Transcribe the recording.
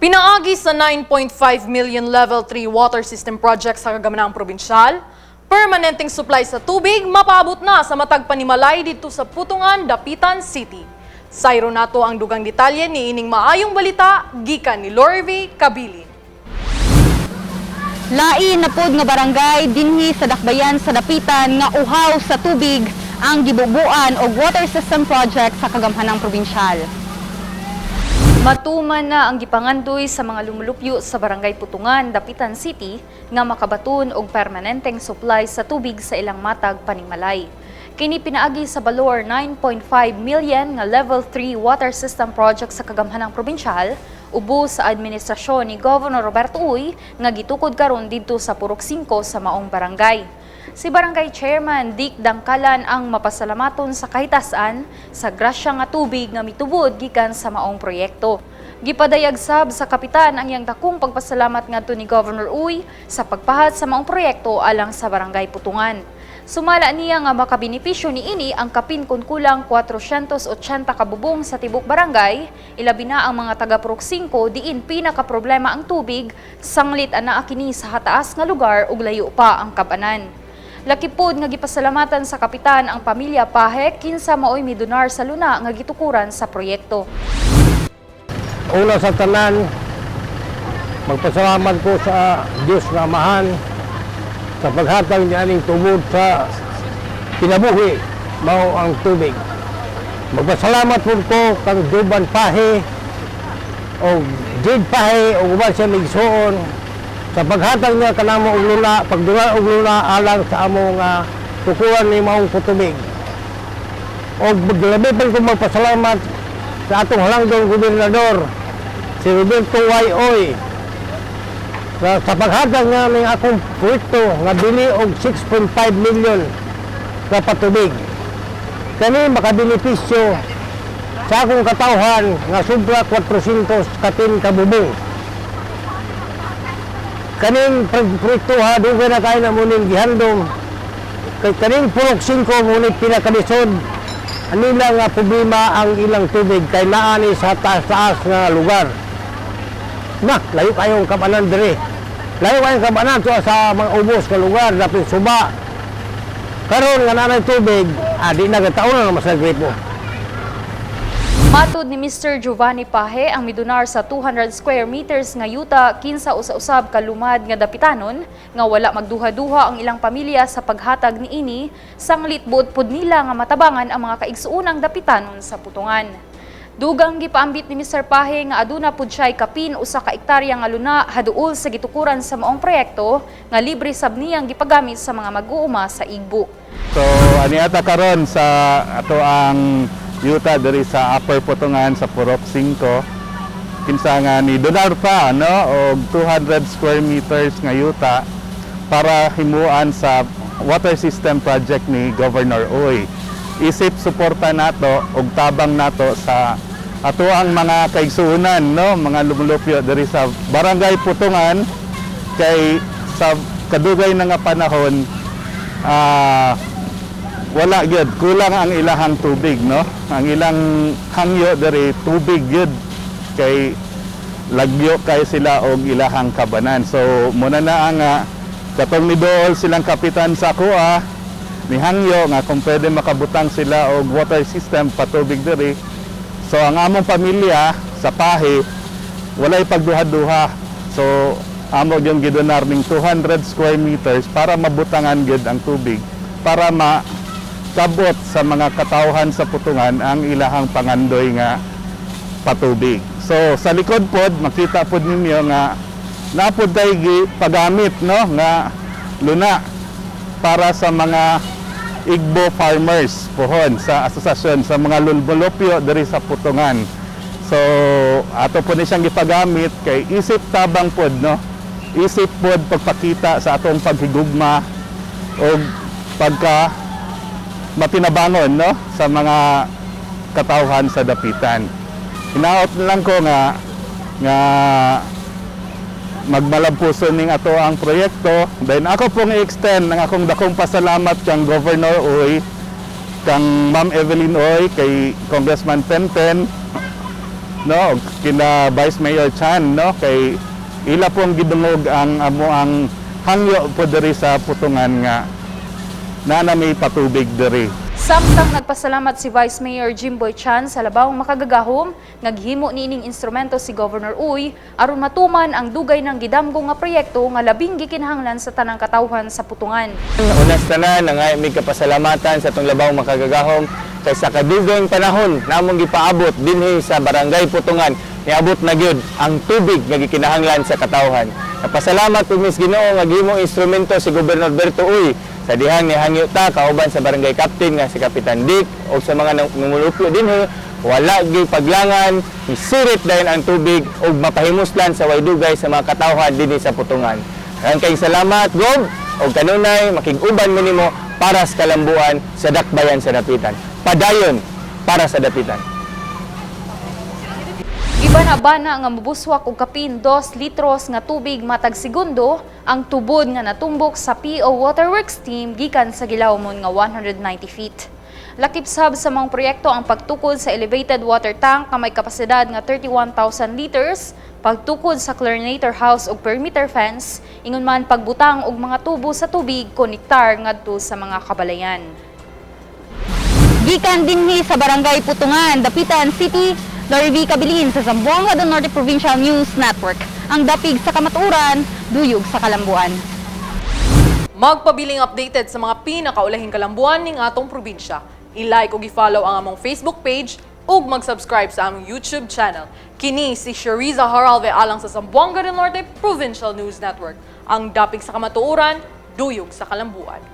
Pinaagi sa 9.5 million Level 3 water system project sa Kagamhanang Probinsyal, permanenteng supply sa tubig mapaabot na sa matag panimalay didto sa Putungan, Dapitan City. Sayro nato ang dugang detalye ni ining maayong balita gikan ni Lorvy Kabilin. Lain na pod nga barangay dinhi sa dakbayan sa Dapitan nga uhaw sa tubig ang gibubuan og water system project sa Kagamhanang Probinsyal. Matuman na ang gipangandoy sa mga lumulupyo sa Barangay Putungan, Dapitan City nga makabaton og permanenteng supply sa tubig sa ilang matag panimalay. Kini pinaagi sa balor 9.5 million nga Level 3 water system project sa Kagamhanang Probinsyal ubo sa administrasyon ni Governor Roberto Uy nga gitukod karon didto sa Purok 5 sa maong barangay. Si Barangay Chairman Dick Dangkalan ang mapasalamaton sa kahitasan sa grasya nga tubig nga mitubod gikan sa maong proyekto. Gipadayag sab sa kapitan ang iyang dakong pagpasalamat ngadto ni Governor Uy sa pagpahat sa maong proyekto alang sa Barangay Putungan. Sumala niya nga makabenepisyo niini ang kapin kun kulang 480 ka bubong sa tibok barangay, ilabi na ang mga taga Purok 5 diin pinakaproblema ang tubig, sanglit anaa kini sa hataas nga lugar ug layo pa ang kabanan. Lakip pod nga gipasalamatan sa kapitan ang pamilya Pahe kinsa maoy midonar sa luna nga gitukuran sa proyekto. Una sa tanan, magpasalamat ko sa Diyos nga Amahan sa paghatag niya aning tubod sa kinabuhi mao ang tubig. Magpasalamat po ko kang Duban Pahe o Jade Pahe o uban siya migsuon sa paghatag niya kanamo og luna, pagdula og luna alang sa among tukuran ni maong putubig. O labi pa ko magpasalamat sa atong halangdong gobernador, si Roberto Y. Uy, sa paghatag nga ning akong proyekto nga bili og 6.5 million sa patubig. Kani makabenepisyo sa akong katawhan nga sobra 400 kapin kabubong. Kaning proyekto ha, dugay na kayo na muning gihandom. Kay kaning Purok 5 ngunit pinakalisod anila nga problema ang ilang tubig kay naa ni sa taas-taas nga lugar. Na, layo kayong kabanan dire. Layo kayong kabanan to sa mga ubos nga lugar, dapit suba. Karon nga naa tubig, di na gataon na mas nagripo. Matud ni Mr. Giovanni Pahe ang midonar sa 200 square meters nga yuta kinsa usa-usab ka lumad nga dapitanon nga wala magduha-duha ang ilang pamilya sa paghatag niini, sanglit buot pud nila nga matabangan ang mga kaigsuonang dapitanon sa Putungan. Dugang gipaambit ni Mr. Pahe nga aduna pud siya'y kapin 1 ka ektarya nga luna haduol sa gitukuran sa maong proyekto nga libre sab niyang gipagamit sa mga mag-uuma sa Igbo. So ani ata karon sa ato ang yuta diri sa Upper Putungan sa Purok 5, kinsa nga ni donar pa, no, og 200 square meters nga yuta para himuan sa water system project ni Governor Uy. Isip suporta nato og tabang nato sa ato ang mga kaigsuonan, no, mga lumulupyo diri sa Barangay Putungan, kay sa kadugay na nga panahon wala gyud, kulang ang ilahang tubig, no? Ang ilang hangyo diri, tubig gyud, kay lagyo kay sila og ilahang kabanan. So muna na ang katong nidool silang kapitan sa akoa, nihangyo nga kung pwede makabutang sila og water system patubig diri. So ang among pamilya sa Pahe, walay pagduha-duha. So amo yung gidonar ning 200 square meters para mabutangan gyud ang tubig para ma kabot sa mga katawhan sa Putungan ang ilahang pangandoy nga patubig. So sa likod pod makita pod ninyo nga napod tay gi pagamit, no, nga luna para sa mga Igbo farmers pohon sa asosasyon sa mga lulbolopyo diri sa Putungan. So ato po ni siyang gipagamit kay isip tabang pod, no. Isip pod pagpakita sa atong paghigugma og pagka matinabangon, no, sa mga katawhan sa Dapitan. Hinaot na lang ko nga nga magmalampuso ning ato ang proyekto. Then ako pong i-extend ang akong dakong pasalamat kang Governor Uy, kang Ma'am Evelyn Uy, kay Congressman Tenten. no, kina Vice Mayor Chan, no, kay ila pong gidungog ang amo ang hangyo po diri sa Putungan nga na may patubig diri. Samtang nagpasalamat si Vice Mayor Jimboy Chan sa labawng makagagahom, naghimo niining instrumento si Governor Uy aron matuman ang dugay ng gidamgo nga proyekto nga labing gikinahanglan sa tanang katawhan sa Putungan. Unas tanan, nangay mig kapasalamatan sa atong labaw makagagahom kay sa kadugayng panahon namong gipaabot dinhi sa Barangay Putungan, niabot na gyud ang tubig nga gikinahanglan sa katawhan. Napasalamat po mis Ginoo nga gihimong instrumento si Gobernador Berto Uy sa dihang nihangyo ta kauban sa barangay captain nga si Kapitan Dick o sa mga namulupyo dinhi, wala gyud paglangan, misirit dayon ang tubig ug mapahimuslan sa waydugay sa mga katawhan dinhi sa Putungan. Daghang kayong salamat, Gob, o kanunay makig-uban mi nimo para sa kalambuan sa Dakbayan sa Dapitan. Padayon para sa Dapitan. Gibana-bana nga mobuswak og kapin 2 litros nga tubig matag segundo ang tubod nga natumbok sa PO Waterworks team gikan sa gilawmon nga 190 feet. Lakip sab sa mga proyekto ang pagtukod sa elevated water tank nga may kapasidad nga 31,000 liters, pagtukod sa chlorinator house ug perimeter fence, ingon man pagbutang og mga tubo sa tubig konektar ngadto sa mga kabalayan. Gikan dinhi sa Barangay Putungan, Dapitan City, Lori V. Cabilin sa Zamboanga del Norte Provincial News Network. Ang dapig sa kamatuoran, duyog sa kalambuan. Magpabiling updated sa mga pinakaulahing kalambuan ning atong probinsya. I-like ug i-follow ang among Facebook page ug mag-subscribe sa among YouTube channel. Kini si Shariza Haralve alang sa Zamboanga del Norte Provincial News Network. Ang dapig sa kamatuoran, duyog sa kalambuan.